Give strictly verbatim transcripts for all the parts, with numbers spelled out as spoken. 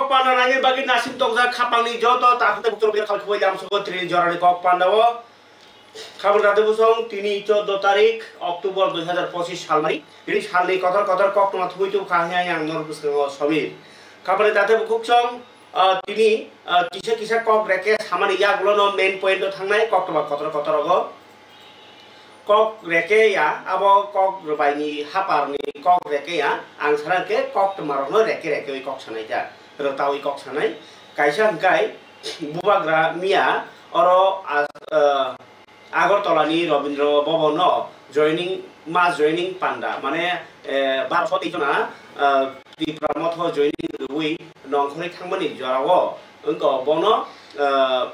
Panda nangni bagwi naising tongjak khapangni joto takhuk tei bukhuk rok khabai khabai lamsogo tini jorani kok panda o. Khabor date bosong tini chordo tarik October dui hazar pochis salmani. Tini salni kotor kotor koktwma thubui tubukha hwnwi ang norok bwskango somir. Khabor date bukhuk song, ah, tini, ah, kisa kisa kok reke samani yagulono main point o thangnai koktwma kotor kotor rogo. Kok reke ya, abo kok rwbaini haparni kok reke ya, ang sana khe koktwma rokno reke reke oi kok sanai ta. Rwtawi kok sanai. Kaisa hwnkhe bubagra miya oro as-, ah, Agartala ni Rabindra Bhavan no joining, mass joining panda, mane, eh, barso tei jona, ah, Tipra motho joining rwui nongkhorwi thangmani jorao wngkha bono, ah,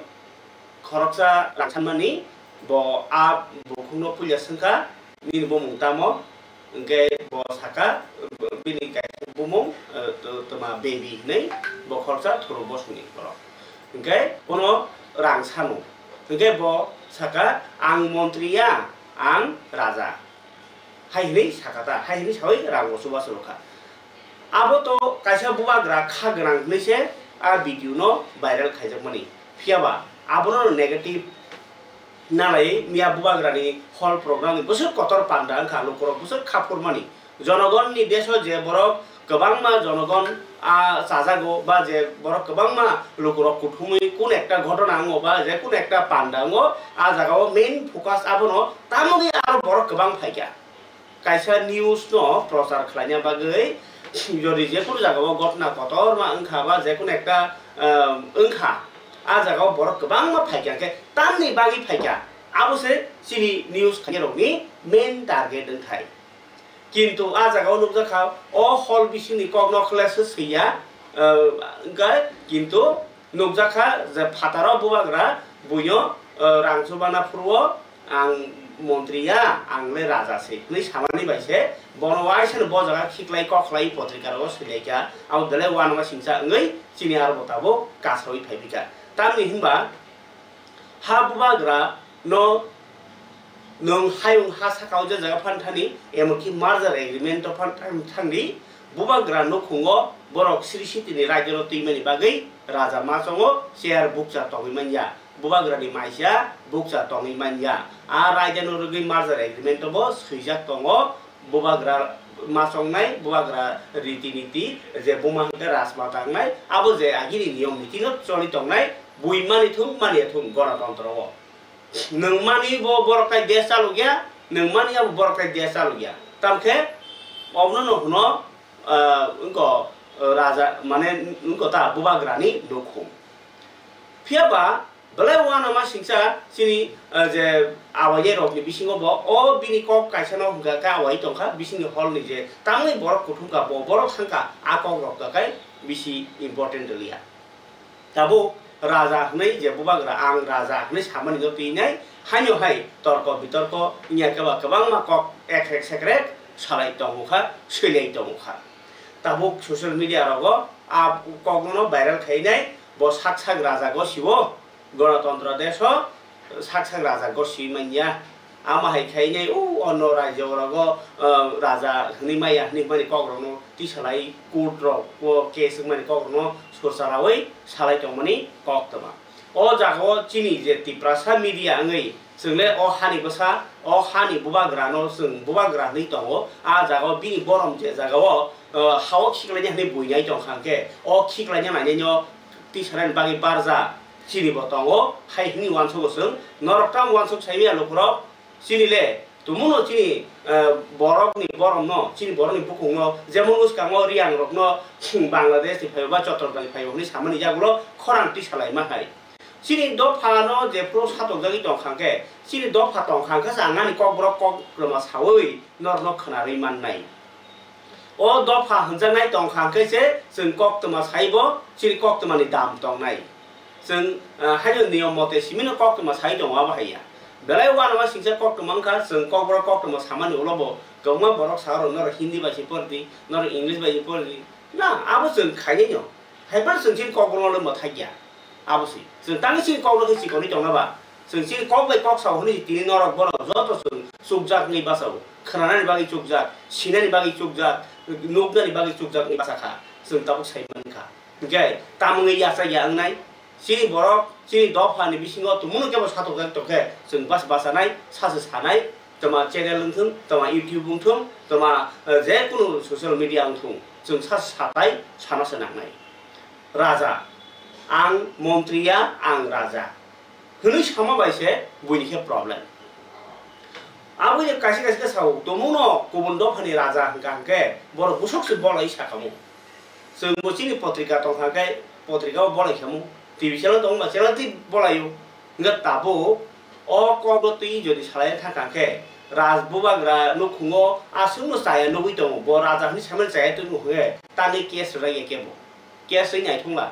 khoroksa rang sanmani, bo a bukhukno puila swngkha, "Nini bumung tamo?" Hwnkhe bo saka, bini kaisa bumung, eh, to-, toma baby hinwi bo khoroksa thuru bosongni borok. Hwnkhe bono rang sano. Hwnkhe bo saka, "Ang montri ya, ang raja." Hai hwnwi saka ta, hai hwnwi sawi rang bo chubachu rwkha. Abo to kaisa bubagra kha gwnang hwnwi se a video no viral khaijakmani. Phiya ba abono negative nalai miya bubagrani hall program ni bwswk kotor panda wngkha, lukurok bwswk kha phurmani. Jonogonni deso je borok kwbangma jonogon a chajago ba je borok kwbangma lukurok kuthumwi kun ekta ghotona wngo ba je kun ekta panda wngo, a jagao main focus abono tamoni aro borok kwbang phaikha. Kaisa news no prochar khlaina bagwi jodi jekunu jagao ghotona kotorma wngkha ba jekunu ekta, um, wngkha, a jagao borok kwbangma phaikha, hwnkhe tamni bagwi phaikha, abo se chini news khainai rokni main target wngkhai. Kintu a jagao nukjakha, o hall bisingni kokno khlai se swiya, uh, hwnkhe kintu nukjakha je phataro bubagra buino, uh, rang chubana phuru o, "Ang montri ya, ang le raja se," hwnwi samani bai se bono waisano bo jaga khiklai koklai potrika rogo swilaikha, abo belai uanama singcha wngwi chini aro bo tabuk kasawi phaipikha. Tamni hinba ha bubagra no nwng hayung ha saka o je jaga phan thani, emonki merger agreement o phan thang-, thangdi, bubagra nukhungo borok Sri Sitini raijano twimani bagwi raja ma chongo, chair bukcha tongwi manya. Bubagrani maisa bukcha tongwi manya. A raidano rwgwi merger agreement-o bo swijak tongo. Bubagra ma chongnai, bubagra riti niti, je buma hwnkhe rajma tangnai, abo je agini niyom nitino choli tongnai, bui mani thung, manya thung, gonotontro-o. Nwng mani bo borok tai desh chalokya, nwng mani abo borok tai desh chalokya. Tamkhe obono no hwno, ah, wngkha, ah, raja, mane wngkha ta bubagrani nukhung. Phiya ba, belai uanama singcha chini, ah, je awai rokni bisingo bo, o bini kok kaisa no hwnkha khe awai tongkha, bisingni hall ni je tamni borok kuthumkha, bo borok thangkha, a kok rok kha khe bisi important liya. Tabuk raja hwnwi je bubagra, ang raja hwnwi samani no twinai, haino hai torko bitorko wngya khe ba kwbangma kok ekrek sekrek salai tongmukha, swilai tongmukha. Tabuk social media rogo a kokno viral khainai, bo sak sak raja gosiwo, gonotontro deso sak sak raja gosiwi manya. Ama hai khainai o ono raijyo rogo, ah, raja hwnwi maya hwnwi mani kok rokno tisalai court rok o case wngmani kok rokno surcharawi salai tongmani koktwma. O jaga o chini je Tiprasa media wngwi chwng le o hani bwsa, o hani bubagra no chwng bubagra hwnwi tongo. A jaga o bini borom je jaga o, ah, ha o khiklaina hwnwi buinai tongkha hwnkhe o khiklaina nainai no tisanani bagwi barja chini bo tongo, hai hwnwi uansukgo chwng. Norok tamo uansuk saimanya lukurok? Chini le tumuno chini, eh, borokni boromno, chini borokni bukungno, jemon uskango Riyangrokno Bangladesh ni phaibo ba Chottogram ni phaibo hwnwi samani yagulo khorang tisa laima hai. Chini dophano jephru satokjagwi tongkha hwnkhe, chini dopha tongkha hwnkhe se ang ani kokborok kokrwma saui norokno khwnarwi mannai. O dopha hwnjaknai tongkha hwnkhe se chwng koktwma saibo chini koktwmani dam tongnai. Chwng, ah, haino niyom mote simino koktwma sai tongo abo hai ya. Belai uanama singcha koktwma wngkha, chwng kokborok koktwma samani ulo bo kwbangma borok sa rw norok Hindi bai se pori di, norok English bai se pori di. Na, abo chwng khainai no. Haiphano chwng chini kokborok le mwthai ya. Abo se. Chwng tangwi chini kokborok khe chikonwi tongna ba. Chwng chini kok bai kok sao hwnwi tini norok borok joto chwng chukjak wngwi bachao. Khwnanani bagwi chukjak, sinani bagwi chukjak, nuknani bagwi chukjak wngwi bachakha. Chwng tabuk sai mankha. Hingke tamungwi yachak ya wngnai. Chini borok, chini dophani bisingo tongmungno kebo satokjak tongkhe, chwng bas bachanai, sasu sanai, toma channel wngthung, toma YouTube wngthung, toma, eh, je kunu social media wngthung, chwng sasu satai, sana se nangnai. Raja, ang montri ya, ang raja. Hwnwi sama bai se buini khe problem. Aboni kaisa kaisa khe sao, tongmungno kubun dophani raja hwnkha hwnkhe borok bwswk se bolai sakamo. Chwng bo chini potrika tongkha khe potrika o bolai khamo, T V channel tongma channel twi bolaio. Hwnkhe tabuk o kokno twi jodi salai thangkha khe raj bubagra nukhungo aswkno chaya nugwi tongo, bo raja hwnwi samani chaya tongmo hwnkhe tangwi case rwlai ya kebo. Case ri naithungla.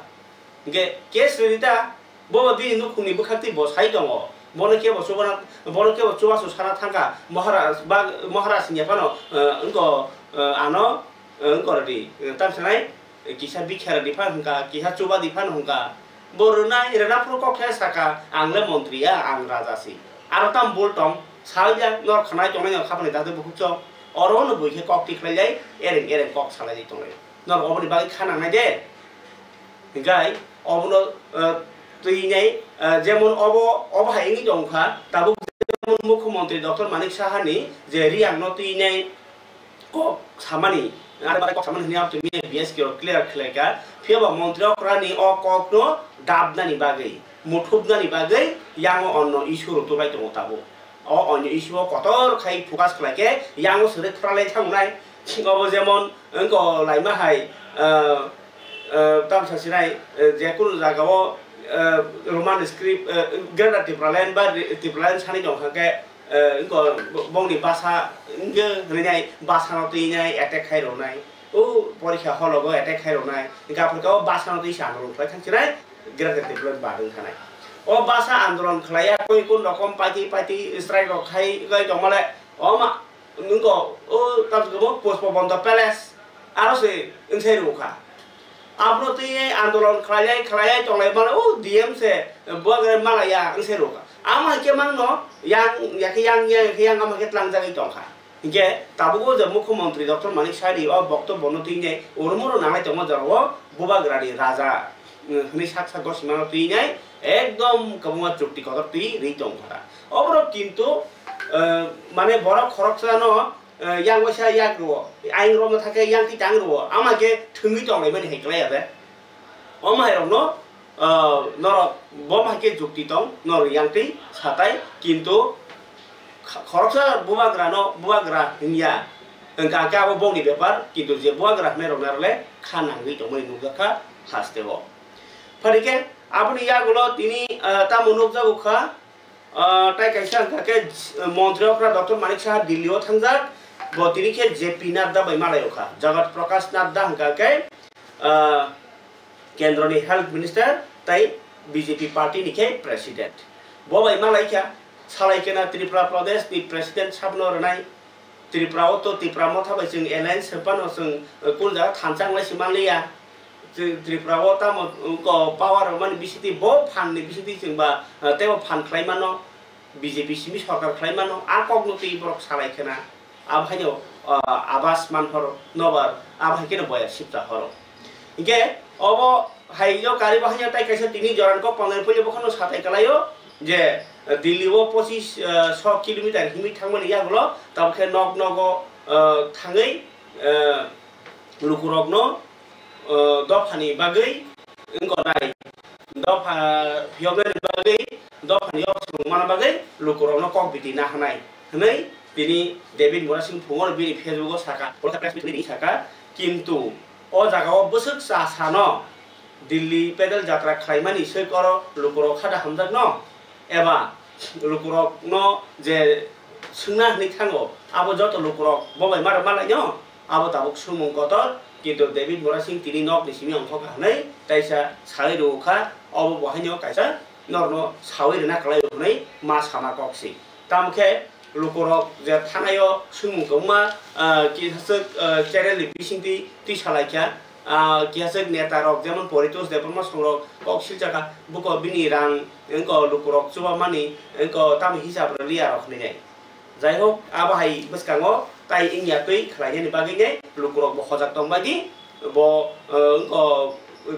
Hingke case ri ta, bo bini nukhungni bwkhak twi bo sai tongo. Bono kebo chubana, bono kebo chubachu sana thangkha. Maharaj, ba, Maharaj hingya phano, eh, wngko, eh, ano, eh, wngko rwdi, eh, tam sanai, eh, kisa bikha rwdi phano hwnkha, kisa chuba di phano hwnkha. Bo rwnai, rwna phuru kok khe saka, "Ang le montri ya, ang raja si." Aro tam bul tong, sal ya, nor khanai tongnai nor khapani dade bukhuk chok. Oro no bui khe kok tikhlai lai, ereng ereng kok salai lai tonglai. Norok oboni bagwi kha nangnai de. Hinkhe obono, eh, twi nai, eh, jemon obo, obo hai wngwi tongkha, tabuk jemon Mukhyamantri Doctor Manik Sahani je Riyangno twi nai kok samani, aro kok samani hwnwi ang twi B S K rok clear khlai kha. Phiya ba montri okrani o kokno dabnani bagwi, muthubnani bagwi yango onno issue rok tuklai tongo tabuk. O onyo issue o kotor khai focus khlai khe yango swrwk phra lai thang nai. Obo jemon wngko laima hai, ah, ah, tamsa sinai, eh, je kunu jaga o, eh, Roman script, eh, Greater Tipraland ba Tipraland sani tong kha khe, eh, wngko bongni basa wngkhe hwnwi nai basa no twi nai attack khai rw nai. O porikha hall o bo attack khai rw nai. Hingkhe aphuru khe o basa no twi se andolon khlai thang sinai. Greater Tipraland bad wng khanai. O basa andolon khlaiya koi kun rokom party party strike rok khai khai tongmale o ma nungko o tamsukhe bo Pushpabanta Palace aro se wngsai rw kha. Abono twi andolon khlaiyai khlaiyai tonglai male o D M se bo malaya wngsai rw kha. Amo hai khe mangno yang yakhe yang yang yakhe yang amo hai khe tlangjagwi tong kha. Hinkhe tabuk o je Mukhyamantri Doctor Manik Sahani o boktobbo no twi nai urumoro nanglai tongma jorao bubagrani raja, eh, hwnwi sak sak gosimano twi nai ekdom kwbangma chukti kotor twi rwi tong kha. Oborok kintu, eh, mane borok khoroksa no, eh, yang waisa yak rwo, aing romno thangkhe yang twi tang rwo, ama khe thwngwi tonglaimani hai klai ya de. Omo hai rokno, ah, norok bo hai khe jukti tong, norok yang twi satai, kintu kha-, khoroksa bubagrano bubagra hwnya, hwnkha khe abo bongni bepar, kintu je bubagra hwnwi rok narwkle kha nangwi tongmani nukjakha haste o. Phari khe aboni yagulo tini, ah, tamo nukjago kha, ah, tai kaisa hwnkha khe, ah, montri okra Doctor Manik Saha Delhi o thangjak, bo tini khe J P Nadda bai malai okha, Jagat Prakash Nadda hwnkha khe, ah, Kendroni Health Minister tai B J P party ni khe President. Bo bai malai kha, salai khe na Tripura Pradesh ni President sabno rwnai. Tripura o to Tipra Motha bai chwng alliance se phano chwng, eh, kul jaga thansa wng lai se manliya. Tri-, Tripura o tamo, eh, ko power rwmani bisingtwi bo phan ni bisingtwi chwng ba, eh, teibo phan khlai mano, B J P simi sorkar khlai mano, a kok no twi borok salai khe na. Abo haino, ah, abas man horo, nobar, abo hai kheno boya sipta horo. Hinkhe obo hai yo kari bo haino tai kaisa tini joran kok pangnai puila bokhano satai kalaio je, ah, Delhi o pochis, ah, so kilometer himwi thangmani yagulo, tabukhe nok nogo, ah, thangwi, ah, lukurokno, ah, dophani bagwi wngkha nai, dopha phiyoknani bagwi, dophani yok swrwngmani bagwi lukurokno kok biti nahanai hwnwi tini David Murasing phungo bini Facebook o saka, Kolkata press meet ni saka, kintu o jaga o bwswk cha sano Delhi pedal jatra khlaimani swi koro lukurok khada hamjakno eba lukurokno je swngna hwnwi thango, abo joto lukurok bo bai ma rwma laino. Abo tabuk swngmung kotor, kintu David Murasing tini nokni simi ongkhokha hwnwi taisa sawi rwkha, obo bo haino kaisa norno sawi rwna kwlaio hwnwi ma sama kok si. Tamo khe lukurok je thanaio swngmung kwbangma, ah, kisaswk, ah, channel ni bisingtwi twi salaikha, ah, kisaswk neta rok jemon Paritosh Debbarma songrok kok silchakha, buko bini rang wngko lukurok chubamani wngko tamo hisab rwliya rok hwnwi nai. Jai hok, abo hai bwskango tai wngya twi khlainani bagwi ne lukurok bo hojak tong bai di, bo, eh, wngkha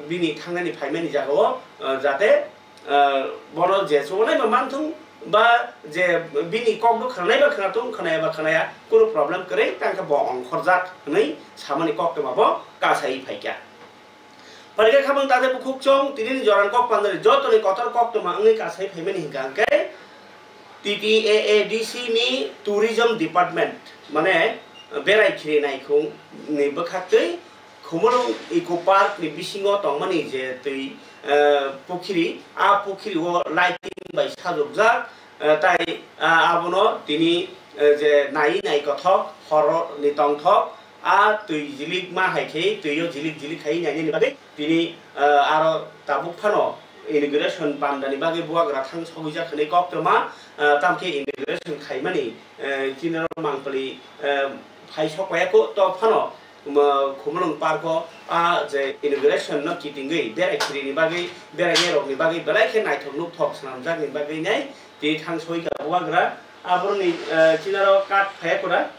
bini thangnani phaimani jagao, ah, jate, ah, bono je chubanai ba manthung ba je bini kokno khwnanai ba khwnathung, khwnaya ba khwnaya, kunu problem kwrwi, tangkhe bo ongkhorjak hwnwi samani koktwma bo kasai phaikha. Phaikhe khamung tate bukhuk chong, tini ni jorani kok pandari jotoni kotor koktwma wngwi kasai phaimani hinkha hwnkhe, T T A A D C ni Tourism Department, mane berai khiri naikhung ni bwkhaktwi Khumulwng Eco Park ni bisingo tongmani je twi, eh, pukhiri, a pukhiri o lighting bai sajokjak, eh, tai, ah, abono tini, eh, je nai nai kothok hor ni tongthok, a twi jilik ma hai khe twi o jilik jilik khai nai nai ni bagwi tini, eh, aro tabuk phano inauguration pandani bagwi bubagra thang sogwi jak hwnwi koktwma, eh, tamkhe inauguration khaimani, eh, chini oro mangpili, eh, phai sok paiya ko to phano, um, Khumulwng Park o a je inauguration no kitingwi berai khirini bagwi, berai rokni bagwi belai khe naithok nukthok swnamjakni bagwi nai tini thang soi kha bubagra aboroni, eh, chini oro kat phaiya kura.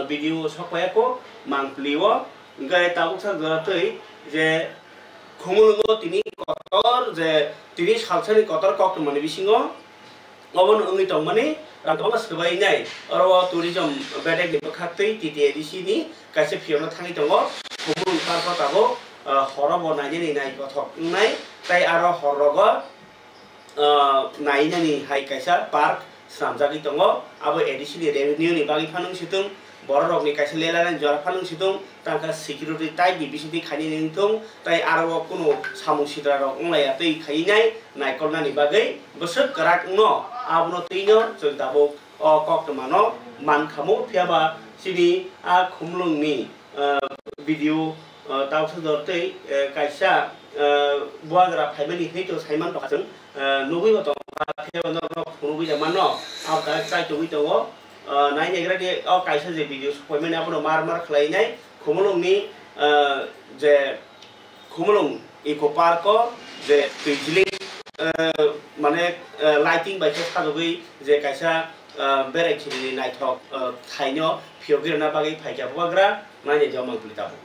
Video sok paiya ko mangpili o, hwnkhe tabuk sak jora twi je Khumulwngo tini kotor je tini salsani kotor koktwmani bisingo obono wngwi tongmani rang kwbangma swbai nai. Oro o tourism bedek ni bwkhak twi T T A D C ni kaisa phiyokno thangwi tongo. Khumulwng park o tabuk, ah, horo bo nainani nai kothok wngnai tei aro hor rogo ah, nainani hai kaisa park swnamjagwi tongo. Abo A D C ni revenue ni bagwi phano wng situng, borok rokni kaisa lelanani jora phano wng situng, tangkha security tight ni bisingtwi khainani wng thung, tei aro o kunu samung sitra rok wng laiya tei khainai naikolnani bagwi bwswk kwrak wngno. Abono twino chwng tabuk o koktwmano man khamu, phiya ba chini a Khumulwngni, ah, video, ah, tausa jor tei, eh, kaisa, eh, bubagra phaimani hinwi to saiman tongkha chwng, eh, nugwi bo tongkha, phiya ba norok phunugwi da mano, abo da chai tongwi tongo. Ah, nai naigra di o kaisa je video sok phaimani abono mar mar khlainai Khumulwngni, eh, je Khumulwng Eco Park o je twi jilik, eh, mane, eh, lighting bai khe sajagwi je kaisa, eh, berai khirini naithok, eh, thaino phiyogwi rwna bagwi phaikha bubagra, nainai jao mangpili tabuk.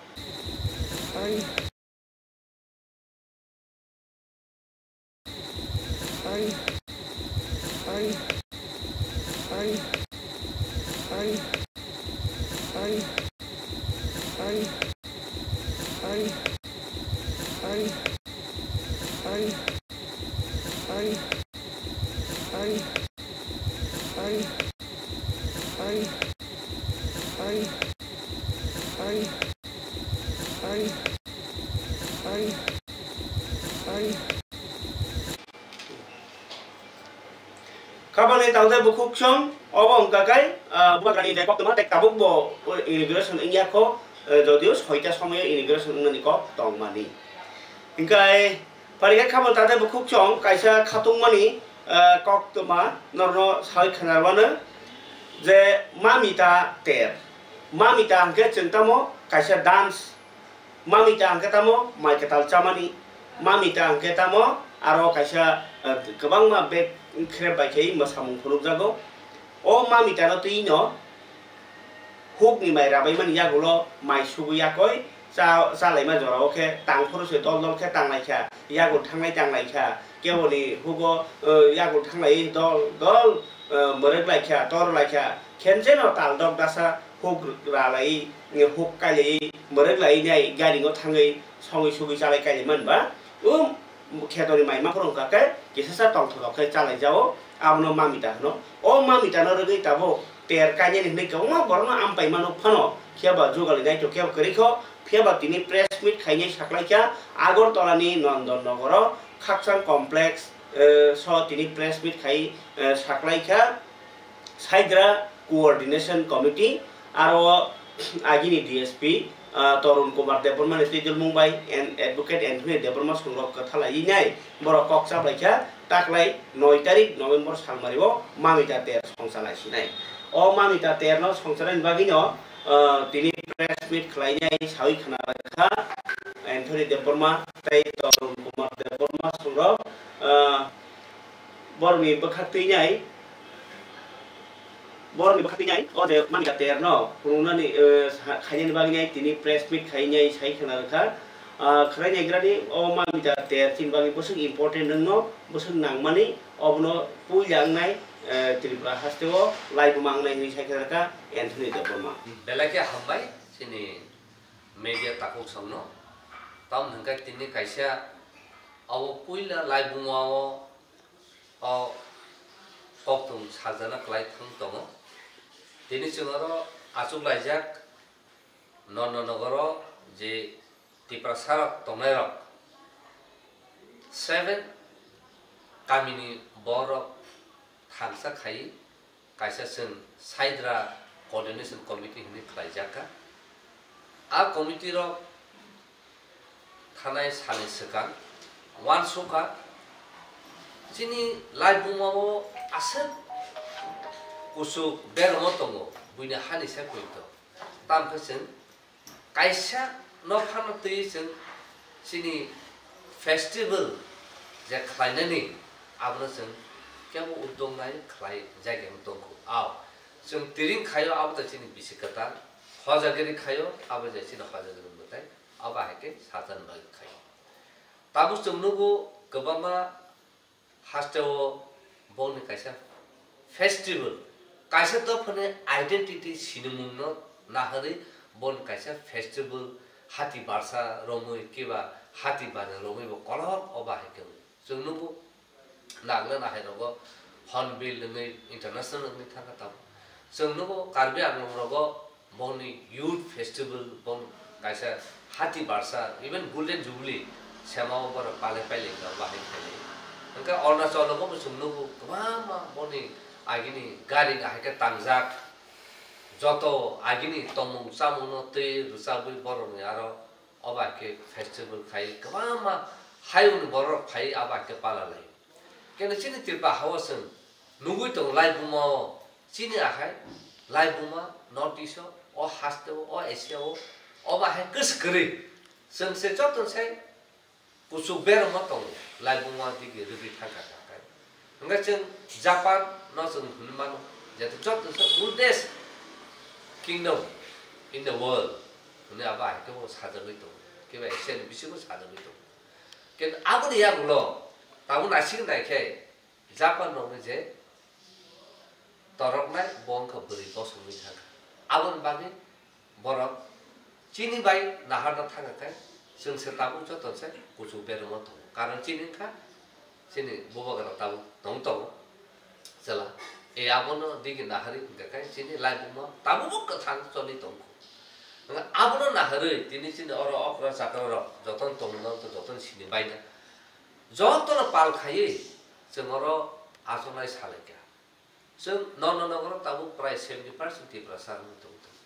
Kabangni tangtai bukhuk chwng, obo wngkha khe, ah, bubagrani je koktwma tei tabuk bo inauguration wngya kho, eh, jodio soita somoyo inauguration wngnani kok tongmani. Hingkhe, phaikhe khamung tangtai bukhuk chwng kaisa khatungmani, eh, koktwma norno sawi khwnarwano je Mamita ter. Mamita hwnkhe chwng tamo kaisa dance. Mamita hwnkhe tamo mai kwtal chamani. Mamita hwnkhe tamo aro kaisa, eh, kwbangma bek khrep bai khe mwsamung phunukjago. O mamitano twino hukni mai rabaimani yagulo mai sugwi yakoi cha-, chalaima jorao khe tang phuru se dol dol khe tanglaikha, yagul thanglai tanglaikha, keboni hugo, eh, yagul thanglai dol dol, eh, mwrwk laikha, tor laikha, khenjeno tal dok dasa huk ralai, huk kailai, mwrwk lai nai gari no thangwi songwi sugwi chalai kailai manba, um, khetoni mai ma phuru wngkha khe kisasa tongthok khe chalai jao, abono mamita hwno. O mamita no rwgwi tabuk ter kainani hwnwi kwbangma borokno ampai mano phano, phiya ba jugali naitho khe kwrwi kho, phiya ba tini press meet khainai saklaikha Agartala ni Nandan Nagar o Khakchang Complex, eh, so tini press meet khai, eh, saklaikha. Saigra Coordination Committee, aro agini D S P, ah, Torun Kumar Debbarma ni twijlmung bai and Advocate Anthony Debbarma songrok kwthalai nai borok kok chaplaikha taklai noi tarik November salmari o Mamita ter songchalai sinai. O Mamita ter no songchalai ni bagwi no, ah, tini press meet khlai nai sawi khna kha Anthony Debbarma tei Torun Kumar Debbarma songrok, ah, borokni bwkhak twi nai, borokni bwkhak twi nai, o je Mamita ter no phunuknani, eh, sa-, khainani bagwi nai tini press meet khai nai sai khna rwkha. Ah, khwlai naigrani o mamita ter chini bagwi bwswk important wngno, bwswk nangmani, obono puila wngnai, eh, Tripura hasteo laibuma wngnai hinwi sai khe kha Anthony Debbarma. Belai khe hambai chini media takhuk songno. Tamoni hwnkhe tini kaisa abo puila laibuma o o koktwng sajana kwlai thang tongo. Tini chwng oro achuk laijak Nondonogoro je Tiprasa rok tongnai rok seven kamini borok thangsa khai kaisa chwng Saidra Coordination Committee hinwi khlaijak kha. A committee rok thanai salni swkang uansukha chini laibuma o aswk kuchuk beramo tongo, buini hani se poito. Tamkhe chwng kaisa no phano twi chwng chini festival je khlainani abono chwng kebo uddog nai khlai jagwi tongkhu. Ao chwng tiring khaio abo je chini bisi kwtal, hojagiri khaio abo je chini hojagiri mwtai. Abo hai khe sajan bagwi khai. Tabuk chwng nugo kwbangma hasteo boni kaisa festival, kaisa dophani identity sinimungno naharwi boni kaisa festival hati barsa romwi kiba hati bana romwi bo kolok obo hai khe wng. Chwng nugo Nagla nahai rogo Hornbill wngwi international wngwi thangkha tamo. Chwng nugo Karbi Anglong rogo boni youth festival, bon kaisa hati barsa, even Golden Jubilee sema o borok palai pailai kha, bahai khailai. Hwnkhe Arunachal o bo chwng nugo kwbangma boni agini gari hai khe tangjak, joto agini tongmung chamungno twi rwchabwi borokni aro obo hai khe festival khai kwbangma hayungni borok phai abo hai khe pala lai. Keno chini Tripura hao chwng nugwi tongo laibuma o, chini ahai laibuma North East o, o haste o, o Asia o, obo hai kwswk kwrwi. Chwng se joto se kuchuk beramo tongo, laibuma digi rwgwi thangkha kha kai. Hwnkhe chwng Japan no chwng hwnwi mano, je joto se oldest kingdom in the world hwnwi abo hai khe bo sajagwi tongo, kebo Asia ni bisingo sajagwi tongo. Keno aboni yagulo tabuk naisik nai khe Japan rokni je toroknai bo wngkha bwrwi bosongwi thangkha. Aboni bagwi borok chini bai naharna thangkha khe chwng se tabuk joto se kuchuk beramo tongo. Karon chini wngkha chini bubagra tabuk tong tongo. Chwla, e abono digi naharwi hwnkha khe chini laibuma tabukbo kwthang choli tongkhu. Hwnkhe abono naharwi tini chini oro okra chakra rok jotono tongmung jotono sini baina. Jotono pal khaiwi chwng oro achuknai salaikha. Chwng Nondonogoro tabuk prai seventy percent Tiprasa wngwi tongtong.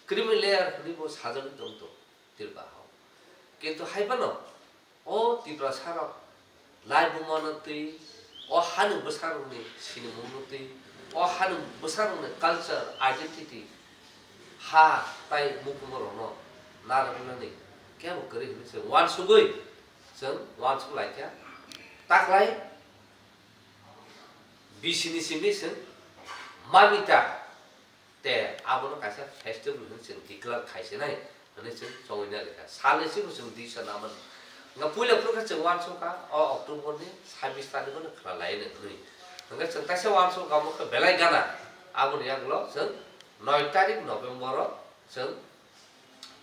Creamy layer hwnwi bo sajagwi tongtong Tripura hao. Kintu hai phano o Tiprasa rok laibuma no twi, o hani bwsarokni sinimung no twi, o hani bwsarokni culture, identity, ha tai mukumu rokno narwknani kebo kwrwi hwnwi chwng uansugwi chwng uansuk laikha. Taklai bisini simi chwng mamita te abono kaisa festival hwnwi chwng declare khaisinai hwnwi chwng chongwi nai rwkha. Salni simi chwng disa namani. Nga puila phuru khe chwng uansukha o October ni sabbish tarikh no khwla lai hwnwi. Hwnkhe chwng kaisa uansukha omo khe belai gana. Aboni yagulo chwng noi tarikh November o chwng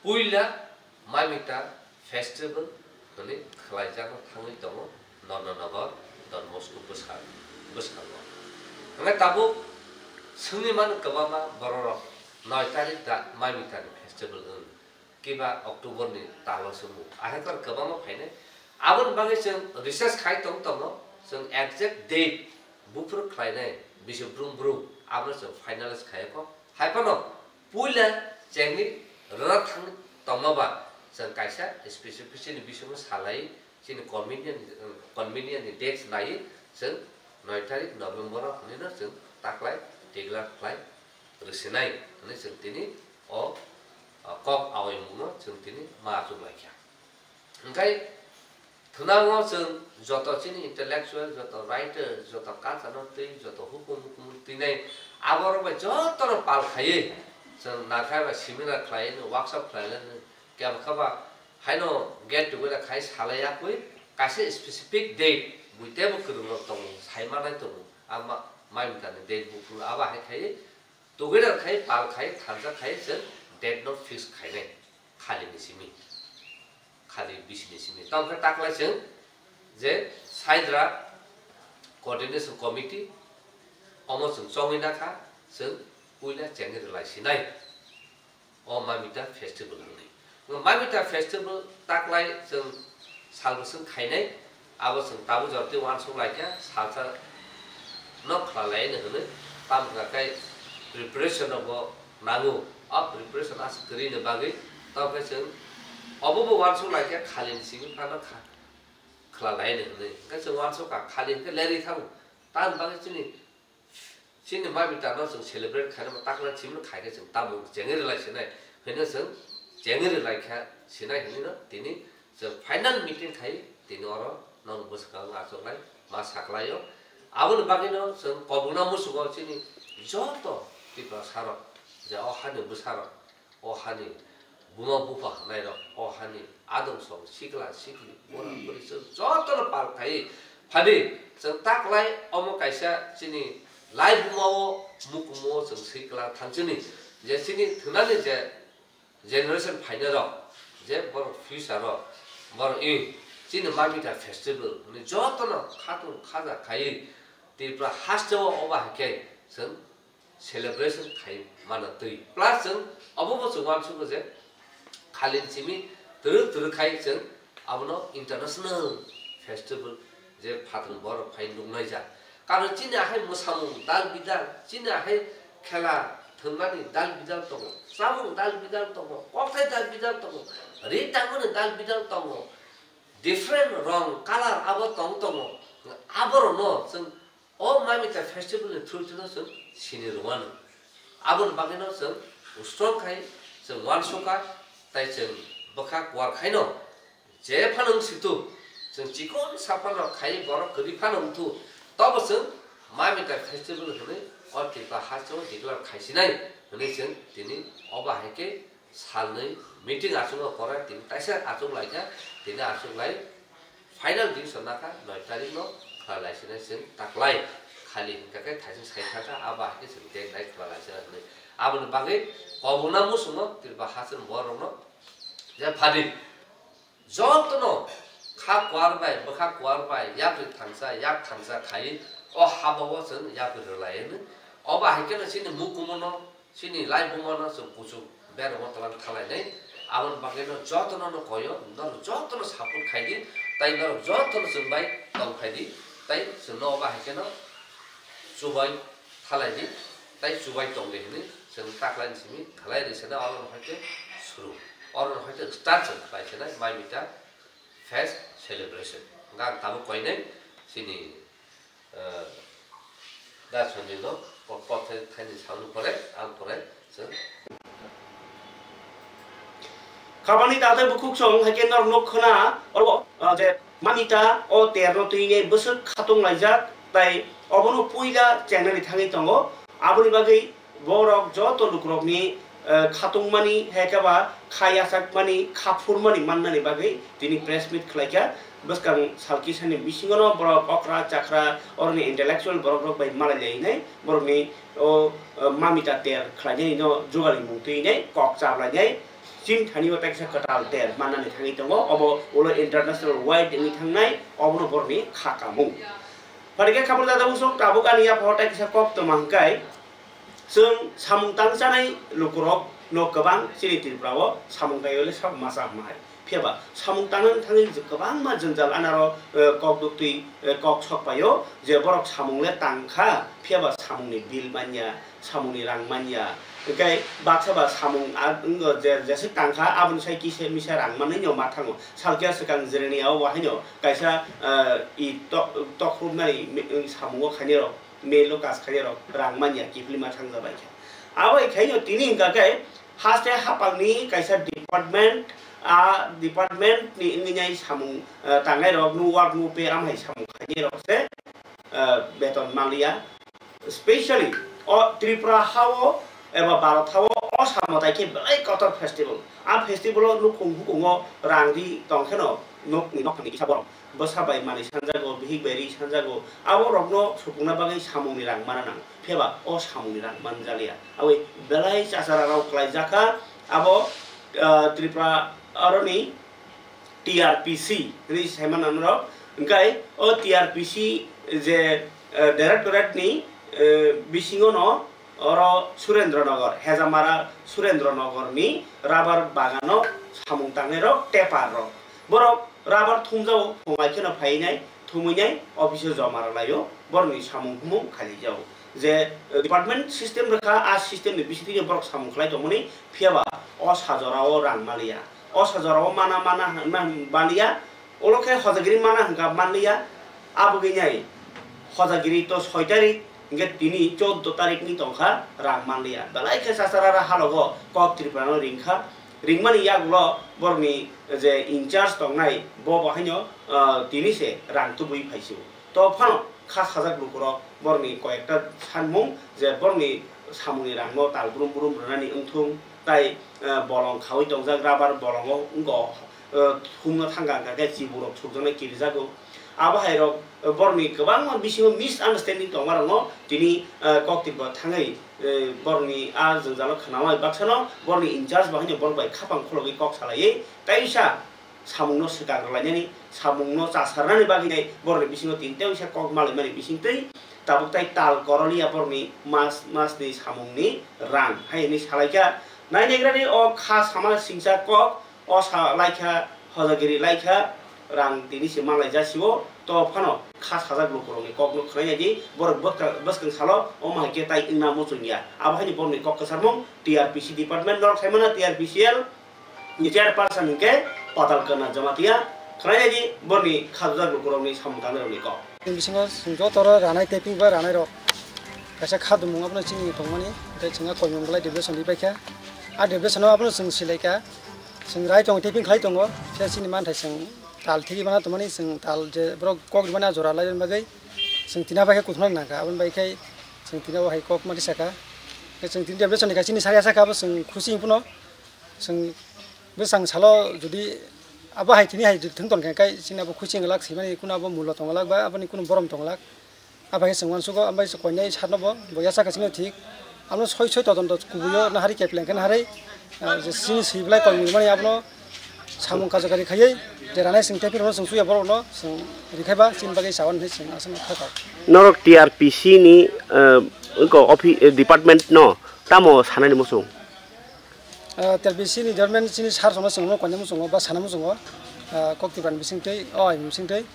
puila Mamita festival hwnwi khlaijakna thangwi tongo Nondonogor Don Bosco bwskango. Hwnkhe tabuk swngwi mano kwbangma bororok noi tarikh da Mamitani festival wng kiba October ni talo se wng. Ahai kwbangma phainai. Aboni bagwi chwng research khai tong tongo, chwng exact date buphuru khlainai bisi brum brum abono chwng finalize khaiya kho. Hai phano puila chengwi rwna thang tongma ba chwng kaisa specification ni bisingo salai chini convenient, convenient ni dates nai chwng noi tarikh November o hwnwi no chwng taklai declare khlai rwsinai hwnwi chwng tini o, o kok awaimungno chwng tini ma achuk laikha. Hwnkhe thwnango chwng joto chini intellectual, joto writer, joto culture no twi, joto hukum hukum twinai aborok bai jotono pal khaiwi chwng nakhai bai seminar khlaiwi, workshop khlaiwi, kebo khe ba Haino get together khai salai yakwi kaisa specific date bui tebo kwrwng rok tongo, sai manai tongo. Ama mai mita ni date buphuru abo hai khai together khai pal khai thansa khai chwng date no fix khainai khali ni simi, khali bisi ni simi. Tamo khe taklai chwng je Saidra Coordination Committee omo chwng chongwi nakha, chwng puila chengwi rwlai sinai. O Mamita Festival hwnwi. Mamita Festival taklai chwng sal bwswk khainai, abo chwng tabuk jora tei uansuk laikha, salsa no khlalaino hwnwi, tamo hwnkha khe preparation rokbo nango. O preparation aswk kwrwini bagwi, tamo khe chwng obobo uansuk laikha, khalini simi phano kha-, khlalaino hwnwi. Hwnkhe chwng uansukha, khali hwnkhe lerwi thango. Tamoni bagwi chini Chini Mamita no chwng celebrate khainai, taklai chimno khaikhe chwng tamo chengwi rwlai sinai hwnwi chwng chengwi rwlai kha sinai hwnwi no tini chwng final meeting khai tini oro nong bwskango achuklai ma saklaio. Aboni bagwi no chwng kobokna muchungo chini joto Tiprasa rok je o hani bwsa rok, o hani buma bupha hwnai rok, o hani adong song sikla sikli bura buri chwng jotono pal khai phadi chwng taklai omo kaisa chini lai buma o mukumu o chwng sikla thangchini je chini thwnani je generation phainai rok je borok future o borok i chini Mamita festival hwnwi jotono khatung khaja khai Tripura haste o obo hai khe chwng celebration khai mano twi. Plus chwng obo bo chwng uansugo je khalin simi twrwk twrwk khai chwng abono international festival je phatung borok phai nuknai jak. Karon chini ahai mwsamung dal bidal, chini ahai khela thwngmani dal bidal tongo, chamung dal bidal tongo, kokthai dal bidal tongo, ri tangmani dal bidal tongo, different rong, color abo tong tongo. Aborokno chwng O Mamita festival ni through no chwng sini rwmano. Aboni bagwi no chwng strong khai chwng uansukha, tai chwng bwkha kuar khaino je phano wng situ chwng chikon saphano khai borok kwrwi phano wngthu, tobo chwng Mamita festival hwnwi o Tripura haste o declare khaisinai hwnwi chwng tini obo hai khe salnwi meeting achukma pore tini taisa achuk laikha, tini achuk lai final decision nakha noi tarikh no khlai laisina chwng taklai khali hwnkha khe thaising sai thangkha abo hai khe chwng date nai khlai laisina hwnwi. Aboni bagwi kobokna muchungo Tripura haste ni borokno je phadi jotono kha kuar bai bwkha kuar bai yapri thangsa yak thangsa khai o habao chwng yapri rwlai hwnwi. Obo hai kheno chini mukumu no Chini lai buma no chwng kuchuk beramo twlang thalainai. Aboni bagwi no jotono no koyo, norok jotono support khai di, tai norok jotono chwng bai tong khai di, tai chwng no obo hai kheno chubai thalai di, tai chubai tong di hwnwi chwng taklai ni simi khlai ri sena oro no hai khe suru, oro no hai khe start chwng khlai sena Mamita fest celebration. Hwnkhe ang tabuk koinai chini Da Sanjay no kok kok thai thai ni sauni pore ang pore chwng. Kabani tatai bukhuk song hai khe norok nuk khna oro, ah, je Mamita o ter no twi nai bwswk khatung laijak tai obono puila chengnani thangwi tongo. Aboni bagwi borok joto lukurokni, eh, khatungmani, hai khe ba kha yachakmani, kha phurmani mannani bagwi tini press meet khlaikha. Bwskang sal kisani bisingono borok okra chakra oroni intellectual borokrok bai malai lainai, borokni o, eh, Mamita ter khlainai no jugalimung twinai, kok chablainai, chini thani o teksa kwtal ter mannani thangwi tongo, obo ulo international wide wngwi thangnai, obono borokni kha kamung. Phaikhe khabor dada usok tabuk ani yapha o teksa kok tongma hwnkhe, Chwng samung tang chanai lukurok no kwbang chini Tripura o samung tangwi le sabo masa hwnma hai. Phiya ba samung tangna thangwi kwbangma jwngjal anaro, eh, kok duktwi, eh, kok sok paio je borok samung le tang kha, phiya ba samung ni bill manya, samung ni rang manya. Hwnkhe baksa ba samung a, wng je, jeswk tang kha aboni sai kisa misa rang manwi no ma thango. Salkhe swkang Jirania o bo haino kaisa, eh, i tok, tok rwmani mi-, samung o khainai rok. Mail o kas khainai rok rang manya kiphilma thangjabai khe. Abo hai khaino tini hwnkha khe haste hapangni kaisa department, a department ni wngwi nai samung, eh, tangnai rok no work no pay am hai samung khainai rok se, eh, beton manliya. Specially o Tripura ha o eba Bharat ha o o Osa mwtai khe belai kotor festival. A festival o nukhung hukungo rang ri tong kheno nokni nokhani kisa borok bwsa bai manwi sanjago, bihik bai ri sanjago. Abo rokno supungna bagwi samungni rang mana nang. Phiyaba o samungni rang manjaliya. Aboni belai chachara rok kwlai jakha. Abo, ah, Tripura aroni T R P C hinwi saimano norok. Hwnkhe o T R P C je, eh, directorate ni, eh, bisingo no oro Surendra Nagar, Hejamara Surendra Nagar ni rubber bagano samung tangnai rok, tepar rok. Borok rubber thumjao, thunglai kheno phainai, thumwinai office o joma rwlaio, borokni samung humung khailaijao. Je, eh, department system rwkha, a system ni bisingtwi borok samung khlai tongmani, phiyaba o sajorao rang maliya. O sajorao mana mana hwnma maliya, olo khe hojagiri mana hwnkha manliya, aboni nai hojagiri to soi tarik, hwnkhe tini choudo tarik ni tongkha rang manliya. Belai khe chacharara halogo kok Tripura no ringkha, ringmani yagulo borokni je in charge tongnai bo bo haino, ah, tini se rang tubui phaisio. To phano kha sajak lukurok borokni koyekta sanmung je borokni samungni rangno tal brum brum rwnani wngthung, tai, eh, bolong khaui tongjak rubber bolongo wngkha, eh, thumno thangkha hwnkha khe chiburok sukjaknai kirijago. Abo hai rok, eh, borokni kwbangma bisingo misunderstanding tongmarokno tini, eh, kok Tripura thangwi, eh, borokni a jwngjalo khwnamai baksano borokni in charge bahaino borok bai khapang khulogwi kok salaiwi kaisa samungno swkang rwlainani, samungno chasarnani bagwi nai borokni bisingo tini teisa kok malaimani bisingtwi tabuk tai tal koroliya borokni mas masni samungni rang hai hwnwi salaikha. Nainaigrani o kha sama singcha kok o sa laikha, hojagiri laikha, rang tini se manlai jasibo. To phano kha sajak lukurokni kokno khwnainai di, borok bwskang, bwskang salo omo hai khe tai wngna muchungya. Abo haini borokni kok kwcharmung T R P C department norok saimano T R P C L ni chairperson hwnkhe Patal Kanya Jamatia khwlainai di borokni khajak lukurokni samung tangnai rokni kok. Bini bisingo chwng joto oro ranai tei ping bai ranai rok kaisa kha dumung abono chini tongmani tei chwng a koimung belai depression ri paikha. A depression o abono chwng silaikha, chwng rai tongo tei ping khlai tongo, phiya chini manthai chwng tal thigwi mano tongmani, chwng tal je borok kok rwmani a jora laina bagwi chwng tini bai khe kuthumna nangkha, aboni bai khe chwng tini o hai kok mari saka. Chwng tini depression ni kaisa chini sari asakha abo chwng khusi hwnphano. Chwng bwsang salo jodi abo hai tini hai thwng tongkha khe chini abo khuching glak swimani kunu abo mulo tong glak ba aboni kunu borom tong glak. Abo hai chwng uansugo, abo hai koinai satno bo, bo yasa khe chini thik. Abono soi soi todonto kubuio nahari kepleng khe nahari, ah, je chini swi belai koimung mani abono samung kajakari khaiwi je ranai chwng tei phirokno chwng chuya borokno chwng rikhaiba chini bagwi chawan hinwi chwng aswk kha kok. Norok T R P C ni, ah, wngkha office, eh, department no tamo sanani muchung? Ah, T R P C ni department chini sir sono chwngno koinai muchungo ba sana muchungo, ah, kok Tripura ni bisingtwi, o aini bisingtwi.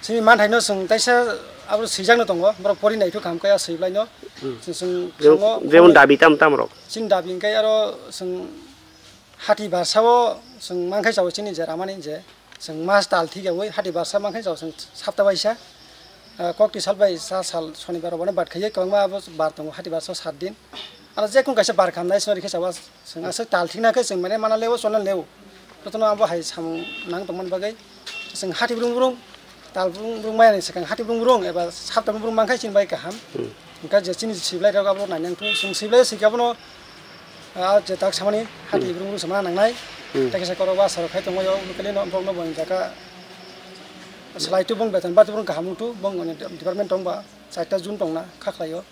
Chini manthaino chwng taisa abo swijakno tongo, borok pori naithok kha hwnkhe a swibaino. Hmm. Chwng, chwng Jemon, thango jemon khwnai dabi tam tam rok. Chini dabi hwnkhe aro chwng hati barsao chwng mankhe chao chini je ramani je. Chwng mas tal thik yawi hati barsa mankhe chao chwng sapta baisa, ah, kokti sal bai sa sal sonibar rok bono bat khaiwi kwbangma abo bar tongo hati barsa sat din. Ano jekung kaisa bar khamnai sori khe chao chwng aswk tal thikna khe chwng mane mana leo chona leo. Jotono abo hai samung nang tongmani bagwi chwng hati brung brung tal brung brung maya ni swkang hati brung brung eba sapta brung brung mankhe chini bai kaham. Hmm. Hwnkhe je chini siblai rok abo nainang thung, chwng siblai sika bono, ah, je tak samani hati Hmm. ibrung ibrung sama nangnai. Hmm. Tei kisa korok o asarok khai tongo, o locally no borok no bo jaka salai tu bong beton ba tu bong kaham tu bong department tong ba charta jun tong na kha khlai o.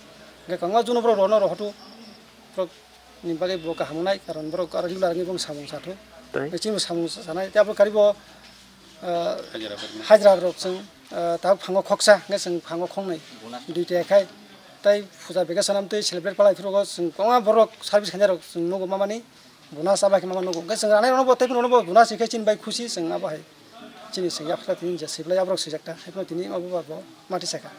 Hwnkhe kwbangma jun borok rok no rohotu borok ni bagwi bo kaham wngnai, karon borok aro regular wngwi bo samung sa thu. Tai? Chini bo samung sanai, tei abo karibo, ah, hajira rok chwng, ah, tabuk phango khoksa, hwnkhe chwng phango khongnwi duita khai. Tai puja vacation amtwi celebrate palai phuru chwng kwbangma borok service khainai rok chwng nugo mamani, bonus aba khe mama nugo. Hwnkhe chwng ranai rokno bo tei phuru bo bonus khe chini bai khusi chwng abo hai. Chini seng yapha tini je siblai aborok swijak ta, haikhe tini abo ba bo mati saka.